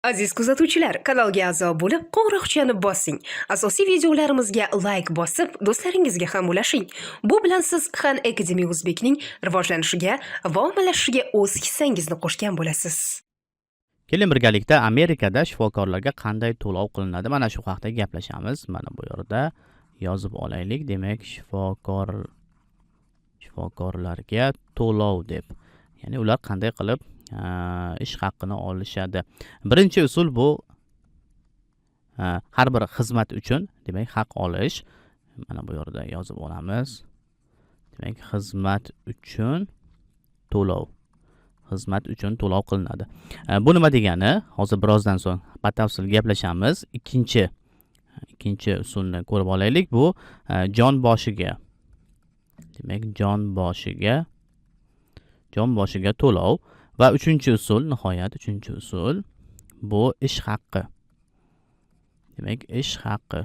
Aziz kuzatuvchilar, kanalga a'zo bo'lib, qo'ng'iroqchani bosing. Asosiy videolarimizga layk bosib, do'stlaringizga ham ulashing. Bu bilan siz Khan Academy Uzbekning rivojlanishiga va ommalashishiga o'z hissangizni qo'shgan bo'lasiz. Keling, birgalikda Amerikada shifokorlarga qanday to'lov qilinadi, mana shu haqda gaplashamiz. Mana bu yerda yozib olaylik. Demak, shifokorlarga to'lov deb. Ya'ni ular qanday qilib ish haqini olishadi. Birinchi usul bu har bir xizmat uchun, demak, haq olish. Mana bu yerda yozib olamiz. Demak, xizmat uchun to'lov. Xizmat uchun to'lov qilinadi. Bu nima degani? Hozir birozdan so'ng batafsil gaplashamiz. Ikkinchi usulni ko'rib olaylik. Bu jon boshiga. Demak, jon boshiga to'lov va uchinchi usul, nihoyat uchinchi usul bu ish haqqi. Demak, ish haqqi.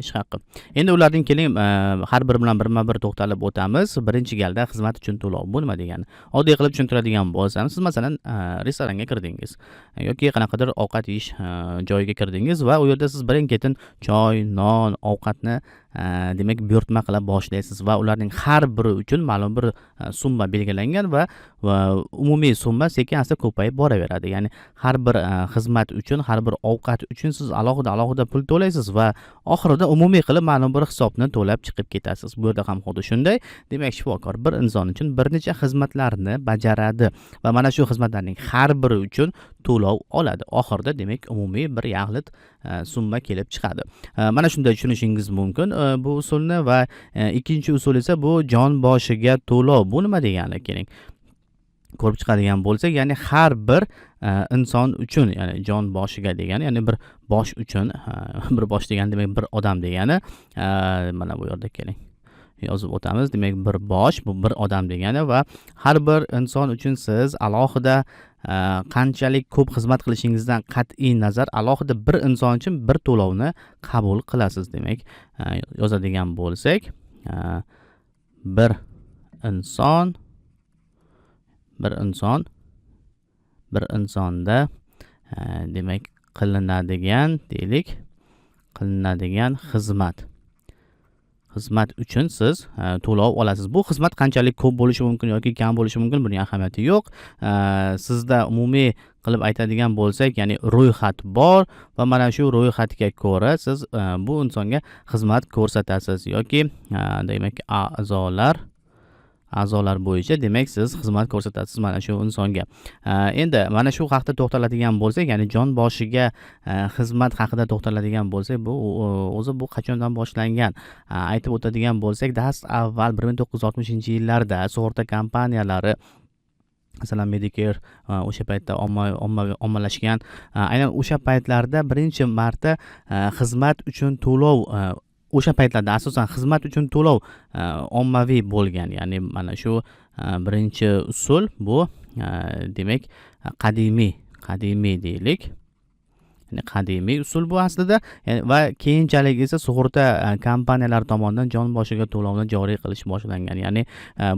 Ish haqqi. Endi ularning, keling, har biri bilan birma-bir to'xtalib o'tamiz. Birinchi galda xizmat uchun to'lov. Bu nima degani? Oddiy qilib tushuntiradigan bo'lsam, siz, masalan, restoranga kirdingiz yoki qanaqadir ovqat yeyish joyiga kirdingiz va u yerda siz birin-ketin choy, non, ovqatni, demak, buyurtma qila boshlaysiz va ularning har biri uchun ma'lum bir summa belgilangan va umumiy summa sekin-asta ko'payib boraveradi. Ya'ni har bir xizmat uchun, har bir ovqat uchun siz alohida-alohida pul to'laysiz va oxirida umumiy qilib ma'lum bir hisobni to'lab chiqib ketasiz. Bu yerda ham xuddi shunday. Demak, shifokor bir inson uchun bir necha xizmatlarni bajaradi va mana shu xizmatlarning har biri uchun to'lov oladi. Oxirida, demak, umumiy bir yaxlit summa kelib chiqadi. Mana shunday tushunishingiz mumkin bu usulni. Va ikkinchi usul esa bu jon boshiga to'lov. Bu nima degani? Keling, ko'rib chiqadigan bo'lsak, ya'ni har bir inson uchun, ya'ni jon boshiga degani, ya'ni bir bosh uchun, bir bosh degani, demak, bir odam degani. Mana bu yerda, keling, yozib o'tamiz. Demak, bir bosh bu bir odam degani va har bir inson uchun siz alohida, qanchalik ko'p xizmat qilishingizdan qat'iy nazar, alohida bir inson uchun bir to'lovni qabul qilasiz. Demak, yozadigan bo'lsak, bir inson bir insonda, demak, qilinadigan, deylik, qilinadigan xizmat uchun siz to'lov olasiz. Bu xizmat qanchalik ko'p bo'lishi mumkin yoki kam bo'lishi mumkin, buning ahamiyati yo'q. Sizda umumiy qilib aytadigan bo'lsak, ya'ni ro'yxat bor va mana shu ro'yxatga ko'ra siz bu insonga xizmat ko'rsatasiz yoki, demak, a'zolar bo'yicha, demak, siz xizmat ko'rsatasiz mana shu insonga. Endi mana shu haqda to'xtaladigan bo'lsak, ya'ni jon boshiga xizmat haqida to'xtaladigan bo'lsak, bu o'zi bu qachondan boshlangan? Aytib o'tadigan bo'lsak, dast avval 1960-yillarda sug'urta kompaniyalari, masalan, Medicare o'sha paytda ommalashgan. Aynan o'sha paytlarda birinchi marta xizmat uchun to'lov, o'sha paytlarda asosan xizmat uchun to'lov ommaviy bo'lgan. Ya'ni mana shu birinchi usul bu, demak, qadimiy deylik. Ya'ni qadimiy usul bu aslida va keyinchalik esa sug'urta kompaniyalari tomonidan jon boshiga to'lovni joriy qilish boshlangan. Ya'ni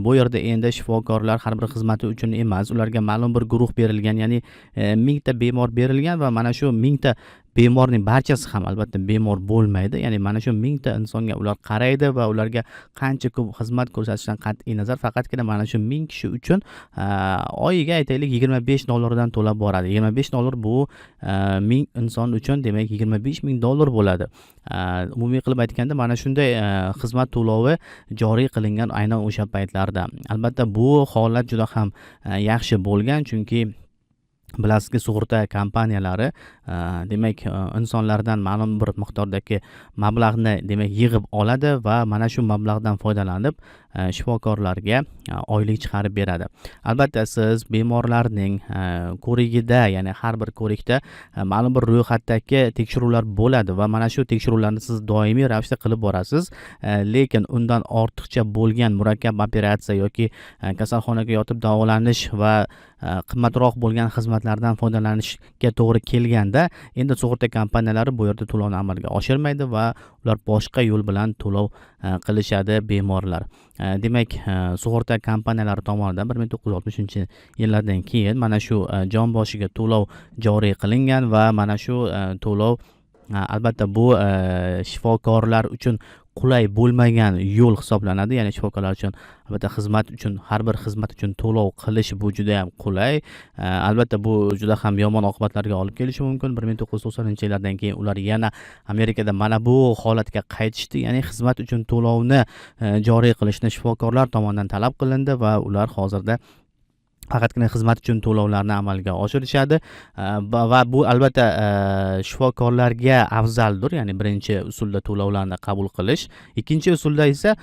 bu yerda endi shifokorlar har bir xizmati uchun emas, ularga ma'lum bir guruh berilgan, ya'ni 1000 ta bemor berilgan va mana shu 1000 ta bemorning barchasi ham albatta bemor bo'lmaydi. Ya'ni mana shu 1000 ta insonga ular qaraydi va ularga qancha ko'p xizmat ko'rsatishidan qat'iy nazar, faqatgina mana shu 1000 kishi uchun oyiga, aytaylik, 25 dollardan to'lab boradi. 25 dollar bu 1000 inson uchun, demak, 25 000 dollar bo'ladi. Umumiy qilib aytganda, mana shunday xizmat to'lovi joriy qilingan aynan o'sha paytlarda. Albatta, bu holat juda ham yaxshi bo'lgan, chunki bilasizki, sug'urta kompaniyalari, demak, insonlardan ma'lum bir miqdordagi mablag'ni, demak, yig'ib oladi va mana shu mablag'dan foydalanib, shifokorlarga oylik chiqarib beradi. Albatta, siz bemorlarning ko'rigida, ya'ni har bir ko'rikda ma'lum bir ro'yxatdagi tekshiruvlar bo'ladi va mana shu tekshiruvlarni siz doimiy ravishda qilib borasiz. Lekin undan ortiqcha bo'lgan murakkab operatsiya yoki kasalxonaga yotib davolanish va qimmatroq bo'lgan xizmatlar. xizmatlardan foydalanishga to'g'ri kelganda, endi sug'urta kompaniyalari bu yerda to'lovni amalga oshirmaydi va ular boshqa yo'l bilan to'lov qilishadi bemorlar. Demak, sug'urta kompaniyalari tomonidan 1960-yillardan keyin mana shu jon boshiga to'lov joriy qilingan va mana shu to'lov, albatta, bu shifokorlar uchun qulay bo'lmagan yo'l hisoblanadi. Ya'ni shifokorlar uchun, albatta, xizmat uchun, har bir xizmat uchun to'lov qilish bu juda yam qulay. Albatta, bu juda ham yomon oqibatlarga olib kelishi mumkin. 1990-yillardan keyin ular yana Amerikada mana bu holatga qaytishdi, ya'ni xizmat uchun to'lovni joriy qilishni shifokorlar tomonidan talab qilindi va ular hozirda faqatgina xizmat uchun to'lovlarni amalga oshirishadi. Va bu, albatta, shifokorlarga afzaldir, ya'ni birinchi usulda to'lovlarni qabul qilish. Ikkinchi usulda esa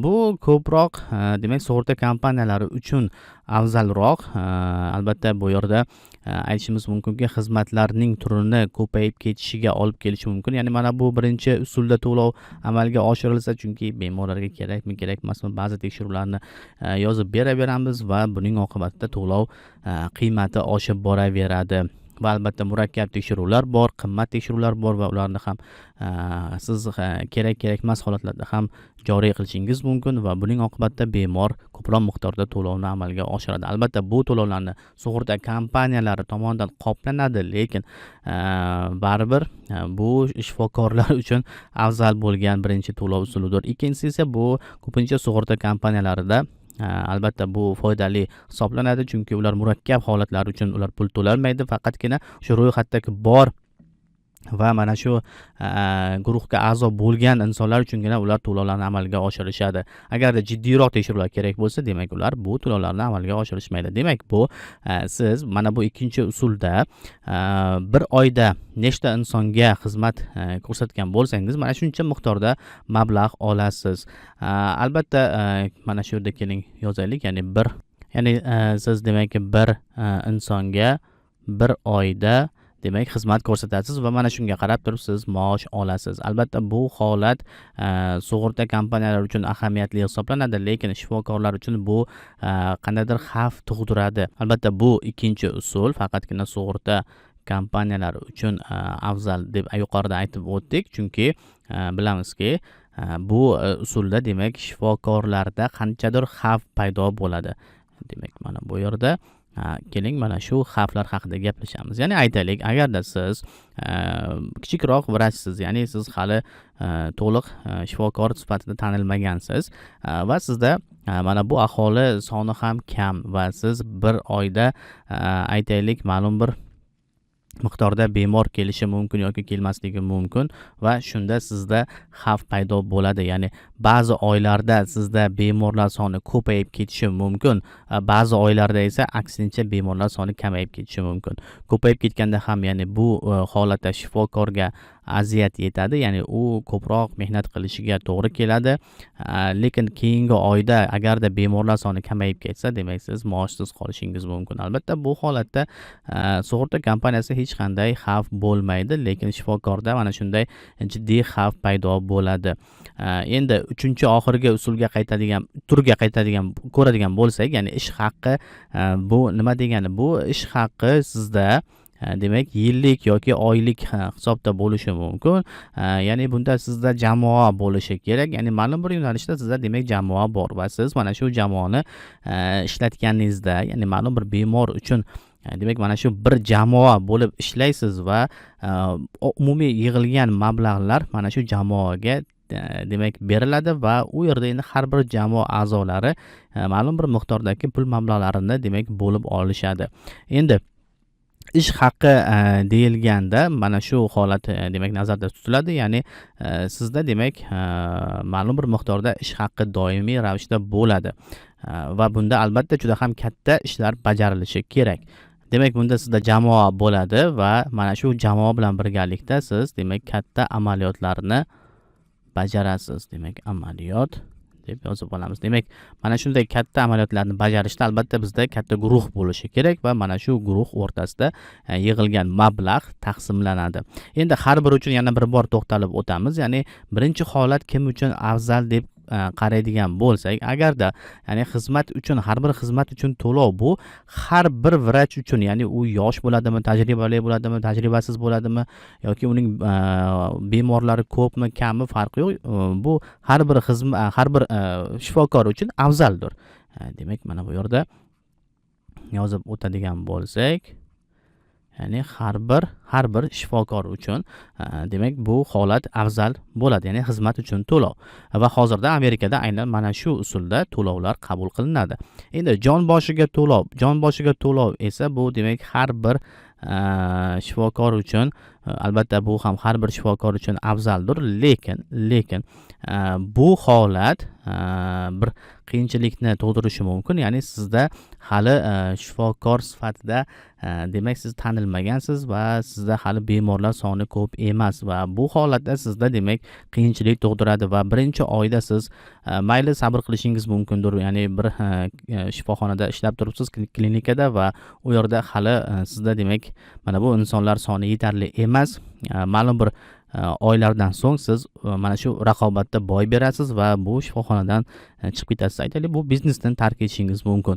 bu ko'proq, demak, sug'urta kompaniyalari uchun afzalroq. Albatta, bu yerda aytishimiz mumkinki, xizmatlarning turini ko'payib ketishiga olib kelishi mumkin, ya'ni mana bu birinchi usulda to'lov amalga oshirilsa, chunki bemorlarga kerakmi, kerak emasmi, ba'zi tekshiruvlarni yozib beraveramiz va buning oqibatida to'lov qiymati oshib boraveradi. Va albatta murakkab tekshiruvlar bor, qimmat tekshiruvlar bor va ularni ham siz kerak, kerak emas holatlarda ham joriy qilishingiz mumkin va buning oqibatida bemor ko'proq miqdorda to'lovni amalga oshiradi. Albatta, bu to'lovlarni sug'urta kompaniyalari tomonidan qoplanadi, lekin baribir bu shifokorlar uchun afzal bo'lgan birinchi to'lov usulidir. Ikkinchisi esa bu ko'pincha sug'urta kompaniyalarida, albatta, bu foydali hisoblanadi, chunki ular murakkab holatlar uchun ular pul to'lolmaydi, faqatgina shu ro'yxatdagi bor va mana shu guruhga a'zo bo'lgan insonlar uchungina ular to'lovlarni amalga oshirishadi. Agarda jiddiyroq tekshiruvlar kerak bo'lsa, demak, ular bu to'lovlarni amalga oshirishmaydi. Demak, bu siz mana bu ikkinchi usulda bir oyda nechta insonga xizmat ko'rsatgan bo'lsangiz, mana shuncha miqdorda mablag' olasiz. Albatta, mana shu yerda keling, yozaylik, ya'ni bir, ya'ni siz, demak, bir insonga bir oyda, demak, xizmat ko'rsatasiz va mana shunga qarab turib siz maosh olasiz. Albatta, bu holat sug'urta kompaniyalari uchun ahamiyatli hisoblanadi, lekin shifokorlar uchun bu qandaydir xavf tug'diradi. Albatta, bu ikkinchi usul faqatgina sug'urta kompaniyalari uchun afzal deb yuqorida aytib o'tdik, chunki bilamizki, bu usulda, demak, shifokorlarda qanchadir xavf paydo bo'ladi. Demak, mana bu yerda keling, mana shu xavflar haqida gaplashamiz. Ya'ni aytaylik, agarda siz kichikroq vrachsiz, ya'ni siz hali to'liq shifokor sifatida tanilmagansiz va sizda mana bu aholi soni ham kam va siz bir oyda, aytaylik, ma'lum bir miqdorda bemor kelishi mumkin yoki kelmasligi mumkin va shunda sizda xavf paydo bo'ladi. Ya'ni ba'zi oylarda sizda bemorlar soni ko'payib ketishi mumkin, ba'zi oylarda esa aksincha bemorlar soni kamayib ketishi mumkin. Ko'payib ketganda ham, ya'ni bu holatda shifokorga aziyat yetadi, ya'ni u ko'proq mehnat qilishiga to'g'ri keladi. Lekin keyingi oyda agarda bemorlar soni kamayib ketsa, demak, siz maoshsiz qolishingiz mumkin. Albatta, bu holatda sug'urta kompaniyasi hech qanday xavf bo'lmaydi, lekin shifokorda mana shunday jiddiy xavf paydo bo'ladi. Endi uchinchi, oxirgi usulga qaytadigan, turga qaytadigan, ko'radigan bo'lsak, ya'ni ish haqi, bu nima degani? Bu ish haqi sizda, demak, yillik yoki oylik hisobda bo'lishi mumkin. Ya'ni bunda sizda jamoa bo'lishi kerak, ya'ni ma'lum bir yo'nalishda sizda, demak, jamoa bor va siz mana shu jamoani ishlatganingizda, ya'ni ma'lum bir bemor uchun, demak, mana shu bir jamoa bo'lib ishlaysiz va umumiy yig'ilgan mablag'lar mana shu jamoaga, demak, beriladi va u yerda endi har bir jamoa a'zolari ma'lum bir miqdordagi pul mablag'larini, demak, bo'lib olishadi. Endi ish haqi deyilganda mana shu holat, demak, nazarda tutiladi, ya'ni sizda, demak, ma'lum bir miqdorda ish haqi doimiy ravishda bo'ladi va bunda, albatta, juda ham katta ishlar bajarilishi kerak. Demak, bunda sizda jamoa bo'ladi va mana shu jamoa bilan birgalikda siz, demak, katta amaliyotlarni bajarasiz. Demak, amaliyot deb yozib olamiz. Demak, mana shunday katta amaliyotlarni bajarishda, albatta, bizda katta guruh bo'lishi kerak va mana shu guruh o'rtasida yig'ilgan mablag' taqsimlanadi. Endi har biri uchun yana bir bor to'xtalib o'tamiz. Ya'ni birinchi holat kim uchun afzal deb. qaraydigan bo'lsak, agarda, ya'ni xizmat uchun, har bir xizmat uchun to'lov, bu har bir vrach uchun, ya'ni u yosh bo'ladimi, tajribali bo'ladimi, tajribasiz bo'ladimi yoki uning bemorlari ko'pmi, kammi, farqi yo'q, bu har bir xizmat, har bir shifokor uchun afzaldir. Demak, mana bu yerda yozib o'tadigan bo'lsak, ya'ni har bir shifokor uchun, demak, bu holat afzal bo'ladi, ya'ni xizmat uchun to'lov. Va hozirda Amerikada aynan mana shu usulda to'lovlar qabul qilinadi. Endi jon boshiga to'lov. Jon boshiga to'lov esa bu, demak, har bir shifokor uchun, albatta, bu ham har bir shifokor uchun afzaldir, lekin bu holat bir qiyinchilikni tug'dirishi mumkin, ya'ni sizda hali shifokor sifatida, demak, siz tanilmagansiz va sizda hali bemorlar soni ko'p emas va bu holatda sizda, demak, qiyinchilik tug'diradi. Va birinchi oyda siz, mayli, sabr qilishingiz mumkindir, ya'ni bir shifoxonada ishlab turibsiz, klinikada, va u yerda hali sizda, demak, mana bu insonlar soni yetarli emas. Ma'lum bir oylardan so'ng siz mana shu raqobatda boy berasiz va bu shifoxonadan chiqib ketasiz, aytaylik, bu biznesdan tark etishingiz mumkin.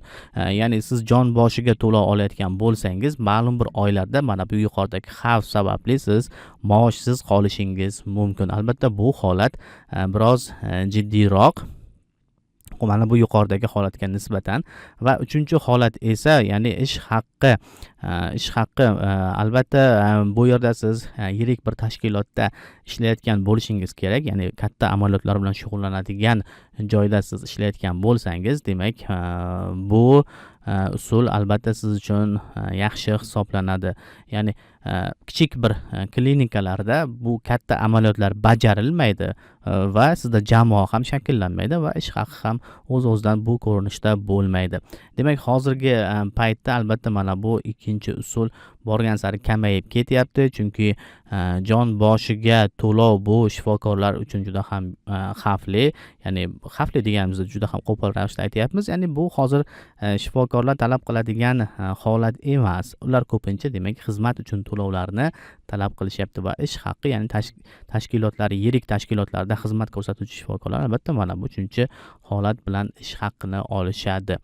Ya'ni siz jon boshiga to'lov olayotgan bo'lsangiz, ma'lum bir oylarda mana bu yuqoridagi xavf sababli siz maoshsiz qolishingiz mumkin. Albatta, bu holat biroz jiddiyroq mana bu yuqoridagi holatga nisbatan. Va uchinchi holat esa, ya'ni ish haqqi. Ish haqqi, albatta, bu yerda siz yirik bir tashkilotda ishlayotgan bo'lishingiz kerak, ya'ni katta amaliyotlar bilan shug'ullanadigan joyda siz ishlayotgan bo'lsangiz, demak, bu usul albatta siz uchun yaxshi hisoblanadi. Ya'ni kichik bir klinikalarda bu katta amaliyotlar bajarilmaydi va sizda jamoa ham shakllanmaydi va ish haqi ham o'z o'zidan bu ko'rinishda bo'lmaydi. Demak, hozirgi paytda, albatta, mana bu ikkinchi usul borgan sari kamayib ketyapti, chunki jon boshiga to'lov bu shifokorlar uchun juda ham xavfli. Ya'ni xavfli deganimizda juda ham qo'pol ravishda aytyapmiz, ya'ni bu hozir shifokorlar talab qiladigan holat emas. Ular ko'pincha, demak, xizmat uchun to'lovlarni talab qilishyapti va ish haqqi, ya'ni tashkilotlar, yirik tashkilotlarda xizmat ko'rsatuvchi shifokorlar, albatta, mana bu uchinchi holat bilan ish haqqini olishadi.